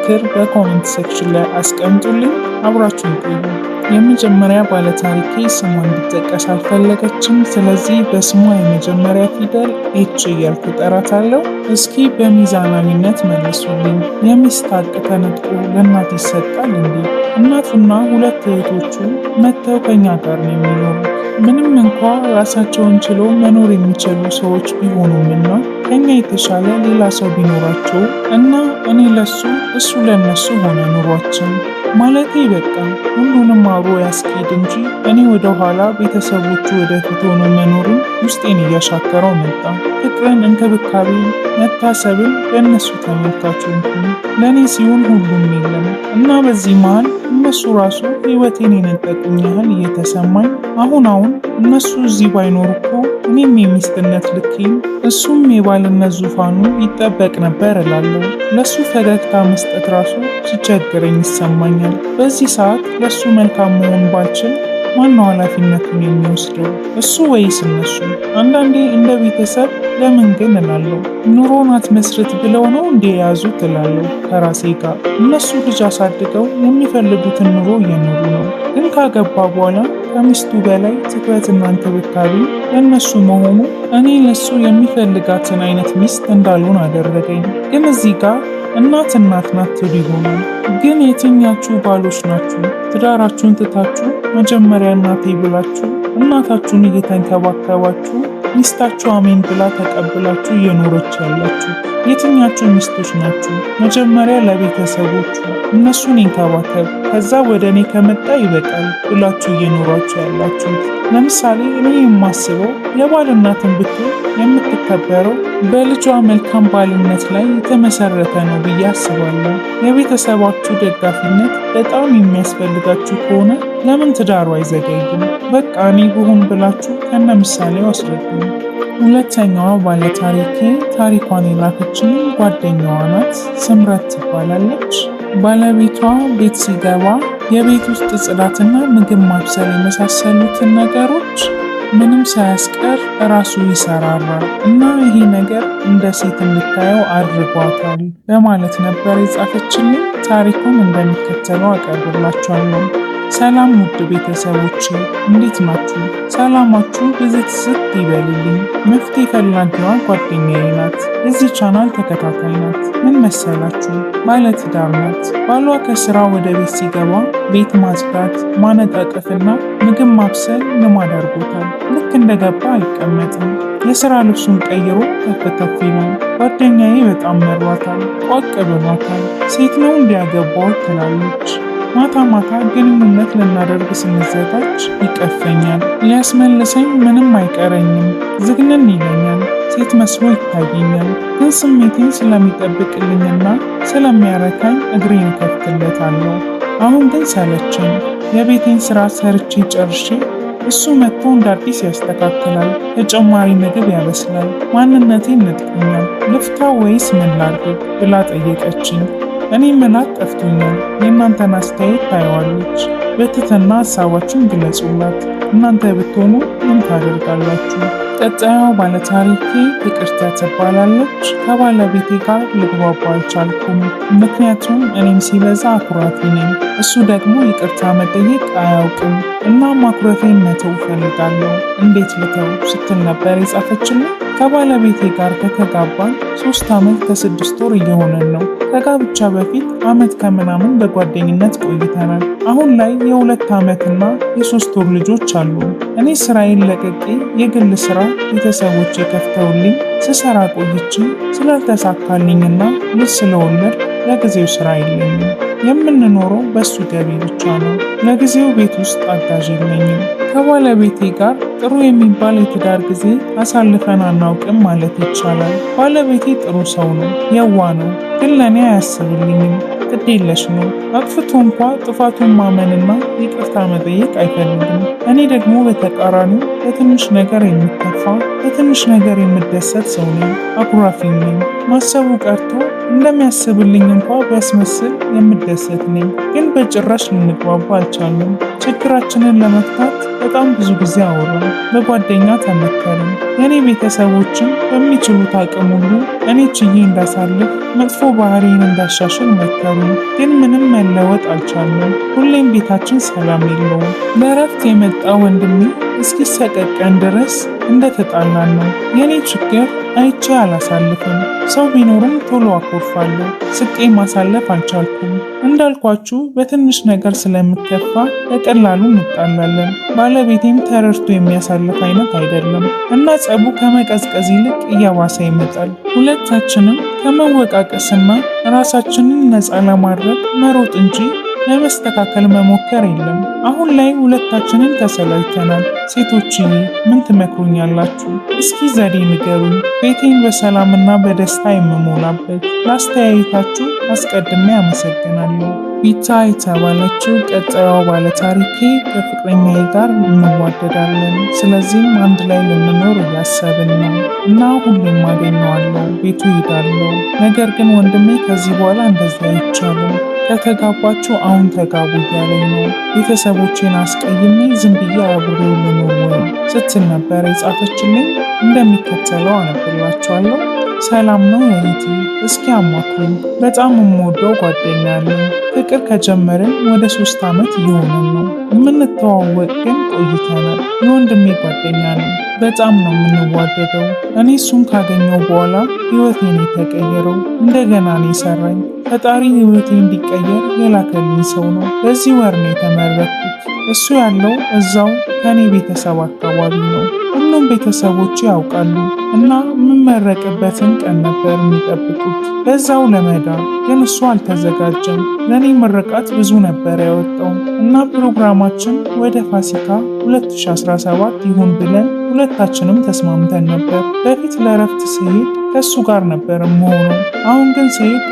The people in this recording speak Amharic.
ምክር በ comment section ላይ አስቀምጡልኝ። አብራችሁን ቆዩ። የመጀመሪያ ባለታሪኬ ስሟ እንዲጠቀስ አልፈለገችም። ስለዚህ በስሟ የመጀመሪያ ፊደል H እያልኩ እጠራታለሁ። እስኪ በሚዛናዊነት መልሱልኝ። የሚስት ሐቅ ተነጥቆ ለእናት ይሰጣል እንዴ? እናቱና ሁለት እህቶቹ መጥተው ከኛ ጋር ነው የሚኖሩት። ምንም እንኳ ራሳቸውን ችለው መኖር የሚችሉ ሰዎች ቢሆኑምና ከኛ የተሻለ ሌላ ሰው ቢኖራቸው እና እኔ ለሱ እሱ ለነሱ ሆነ ኑሯችን። ማለቴ በቃ ሁሉንም አብሮ ያስኬድ እንጂ እኔ ወደ ኋላ ቤተሰቦቹ ወደፊት ሆኖ መኖርን ውስጤን እያሻከረው መጣ። ፍቅርን፣ እንክብካቤ፣ መታሰብን ለእነሱ ተመልካች ሆንኩኝ። ለእኔ ሲሆን ሁሉም የለም እና በዚህ መሃል እነሱ ራሱ ህይወቴን የነጠቁኝ ያህል እየተሰማኝ አሁን አሁን እነሱ እዚህ ባይኖሩ እኮ እኔም የሚስትነት ልኬን እሱም የባልነት ዙፋኑ ይጠበቅ ነበር እላለሁ። ለሱ ፈገግታ መስጠት ራሱ ሲቸግረኝ ይሰማኛል። በዚህ ሰዓት ለሱ መልካም መሆን ባልችል ማነው ኃላፊነቱን የሚወስደው? እሱ ወይስ እነሱ? አንዳንዴ እንደ ቤተሰብ ለምን ግን እላለሁ። ኑሮን አትመስርት ብለው ነው እንደ የያዙት እላለሁ ከራሴ ጋር። እነሱ ልጅ አሳድገው የሚፈልጉትን ኑሮ እየኖሩ ነው። ግን ካገባ በኋላ ከሚስቱ በላይ ትኩረትና እንክብካቤ ለእነሱ መሆኑ እኔ ለሱ የሚፈልጋትን አይነት ሚስት እንዳልሆን አደረገኝ። ግን እዚህ ጋር እናት እናት ናት ትሉ ይሆናል። ግን የትኛችሁ ባሎች ናችሁ ትዳራችሁን ትታችሁ መጀመሪያ እናቴ ብላችሁ እናታችሁን እየተንከባከባችሁ ሚስታችሁ አሜን ብላ ተቀብላችሁ እየኖረች ያላችሁ? የትኛችሁ ሚስቶች ናችሁ መጀመሪያ ለቤተሰቦቹ እነሱን ይንከባከብ ከዛ ወደ እኔ ከመጣ ይበቃል ብላችሁ እየኖራችሁ ያላችሁት? ለምሳሌ እኔ የማስበው የባል እናትን ብትሆን የምትከበረው በልጇ መልካም ባልነት ላይ የተመሰረተ ነው ብዬ አስባለሁ። የቤተሰባችሁ ደጋፊነት በጣም የሚያስፈልጋችሁ ከሆነ ለምን ትዳሩ አይዘገይም? በቃ እኔ ብሆን ብላችሁ ከነ ምሳሌው አስረዱኝ። ሁለተኛዋ ባለታሪኬ ታሪኳን የላከችልኝ ጓደኛዋ ናት። ስምረት ትባላለች። ባለቤቷ ቤት ሲገባ የቤት ውስጥ ጽዳትና ምግብ ማብሰል የመሳሰሉትን ነገሮች ምንም ሳያስቀር እራሱ ይሰራራል እና ይሄ ነገር እንደ ሴት እንድታየው አድርጓታል በማለት ነበር የጻፈችልኝ። ታሪኩን እንደሚከተለው አቀርብላችኋለሁ። ሰላም ውድ ቤተሰቦቼ እንዴት ናችሁ? ሰላማችሁ ብዝት ስት ይበልልኝ። መፍትሄ ፈላጊዋ ጓደኛዬ ናት። የዚህ ቻናል ተከታታይ ናት። ምን መሰላችሁ? ባለትዳር ናት። ባሏ ከስራ ወደ ቤት ሲገባ ቤት ማጽዳት፣ ማነጣጠፍና ምግብ ማብሰል ልማድ አድርጎታል። ልክ እንደገባ አይቀመጥም። የስራ ልብሱን ቀይሮ ተፍ ተፍ ይላል። ጓደኛዬ በጣም መሯታል፣ ቋቅ ብሏታል። ሴት ነው እንዲያገባው ትላለች። ማታ ማታ ግንኙነት ልናደርግ ስንዘጋጅ ይቀፈኛል። ሊያስመልሰኝ ምንም አይቀረኝም። ዝግንን ይለኛል። ሴት መስሎ ይታየኛል። ግን ስሜቴን ስለሚጠብቅልኝና ስለሚያረካኝ እግሬን እከፍትለታለሁ። አሁን ግን ሰለቸኝ። የቤቴን ስራ ሰርቼ ጨርሼ እሱ መጥቶ እንደ አዲስ ያስተካክላል። ተጨማሪ ምግብ ያበስላል። ማንነቴን ነጥቆኛል። ልፍታ ወይስ ምን ላድርግ ብላ ጠየቀችኝ። እኔ ምላት ጠፍቶኛል። የእናንተን አስተያየት ታየዋለች። በትህትና ሀሳባችሁን ግለጹላት። እናንተ ብትሆኑ ምን ታደርጋላችሁ? ቀጣዩ ባለታሪኬ ፍቅርተ ትባላለች። ከባለቤቴ ጋር ልግባባ አልቻልኩም። ምክንያቱም እኔም ሲበዛ አኩራፊ ነኝ፣ እሱ ደግሞ ይቅርታ መጠየቅ አያውቅም። እናም ማኩረፌን መተው እፈልጋለሁ፣ እንዴት ልተው ስትል ነበር የጻፈችልኝ። ከባለቤቴ ጋር ከተጋባን 3 ዓመት ከ6 ወር እየሆነን ነው። ከጋብቻ በፊት ዓመት ከምናምን በጓደኝነት ቆይተናል። አሁን ላይ የ2 ዓመትና የ3 ወር ልጆች አሉ። እኔ ስራዬን ለቅቄ የግል ስራ ቤተሰቦቼ ከፍተውልኝ ስሰራ ቆይቼ ስላልተሳካልኝና ልጅ ስለወለድኩ ለጊዜው ስራ የለኝም። የምንኖረው በሱ ገቢ ብቻ ነው። ለጊዜው ቤት ውስጥ አጋዥ የለኝም። ከባለቤቴ ጋር ጥሩ የሚባል የትዳር ጊዜ አሳልፈን አናውቅም ማለት ይቻላል። ባለቤቴ ጥሩ ሰው ነው፣ የዋ ነው፣ ግን ለእኔ አያስብልኝም። ግዴለሽ ነው። አጥፍቶ እንኳ ጥፋቱን ማመንና ይቅርታ መጠየቅ አይፈልግም። እኔ ደግሞ በተቃራኒው በትንሽ ነገር የምከፋ፣ በትንሽ ነገር የምደሰት ሰው ነኝ። አኩራፊ ነኝ። ማሰቡ ቀርቶ እንደሚያስብልኝ እንኳ ቢያስመስል የምደሰት ነኝ። ግን በጭራሽ ልንግባባ አልቻልንም። ችግራችንን ለመፍታት በጣም ብዙ ጊዜ አወራን፣ በጓደኛ ተመከርን። የእኔ ቤተሰቦችም በሚችሉት አቅም ሁሉ እኔ ችዬ እንዳሳልፍ መጥፎ ባህሪን እንዳሻሽል መከሩን። ግን ምንም መለወጥ አልቻልንም። ሁሌም ቤታችን ሰላም የለውም። ለእረፍት የመጣ ወንድሜ እስኪሰቀቀን ድረስ እንደተጣላን ነው። የእኔ ችግር አይቼ አላሳልፍም። ሰው ቢኖርም ቶሎ አኮርፋለሁ። ስቄ ማሳለፍ አልቻልኩም። እንዳልኳችሁ በትንሽ ነገር ስለምከፋ በቀላሉ እንጣላለን። ባለቤቴም ተረድቶ የሚያሳልፍ አይነት አይደለም እና ጸቡ ከመቀዝቀዝ ይልቅ እያባሰ ይመጣል። ሁለታችንም ከመወቃቀስና ራሳችንን ነፃ ለማድረግ መሮጥ እንጂ ለመስተካከል መሞከር የለም። አሁን ላይ ሁለታችንን ተሰላችተናል። ሴቶችዬ ምን ትመክሩኛላችሁ? እስኪ ዘዴ ንገሩኝ፣ ቤቴን በሰላምና በደስታ የምሞላበት። ላስተያየታችሁ አስቀድሜ አመሰግናለሁ። ቢታ የተባለችው ቀጣዩዋ ባለታሪኬ ከፍቅረኛዬ ጋር እንዋደዳለን። ስለዚህም አንድ ላይ ልንኖር እያሰብን ነው እና ሁሌም አገኘዋለሁ፣ ቤቱ እሄዳለሁ። ነገር ግን ወንድሜ ከዚህ በኋላ እንደዚህ አይቻልም፣ ከተጋባችሁ አሁን ተጋቡ እያለኝ ነው። ቤተሰቦቼን አስቀይሜ ዝም ብዬ አብሬው ልኖር ወይ ስትል ነበር የጻፈችልኝ። እንደሚከተለው አነብላችኋለሁ። ሰላም ነው እህቴ፣ እስኪ አማክሩኝ። በጣም የምወደው ጓደኛ አለኝ። ፍቅር ከጀመርን ወደ 3 ዓመት እየሆነን ነው። የምንተዋወቅ ግን ቆይተናል። የወንድሜ ጓደኛ ነው። በጣም ነው የምንዋደደው። እኔ እሱን ካገኘው በኋላ ህይወቴ ነው የተቀየረው። እንደገና ነው የሰራኝ። ፈጣሪ ህይወቴ እንዲቀየር የላከልኝ ሰው ነው። በዚህ ወር ነው የተመረኩት። እሱ ያለው እዛው ከኔ ቤተሰብ አካባቢ ነው። ሁሉም ቤተሰቦቼ ያውቃሉ እና የምመረቅበትን ቀን ነበር የሚጠብቁት። በዛው ለመዳር ግን እሱ አልተዘጋጀም። ለእኔ ምርቃት ብዙ ነበር ያወጣው እና ፕሮግራማችን ወደ ፋሲካ 2017 ይሁን ብለን ሁለታችንም ተስማምተን ነበር። በፊት ለእረፍት ስሄድ ከእሱ ጋር ነበር የምሆነው። አሁን ግን ስሄድ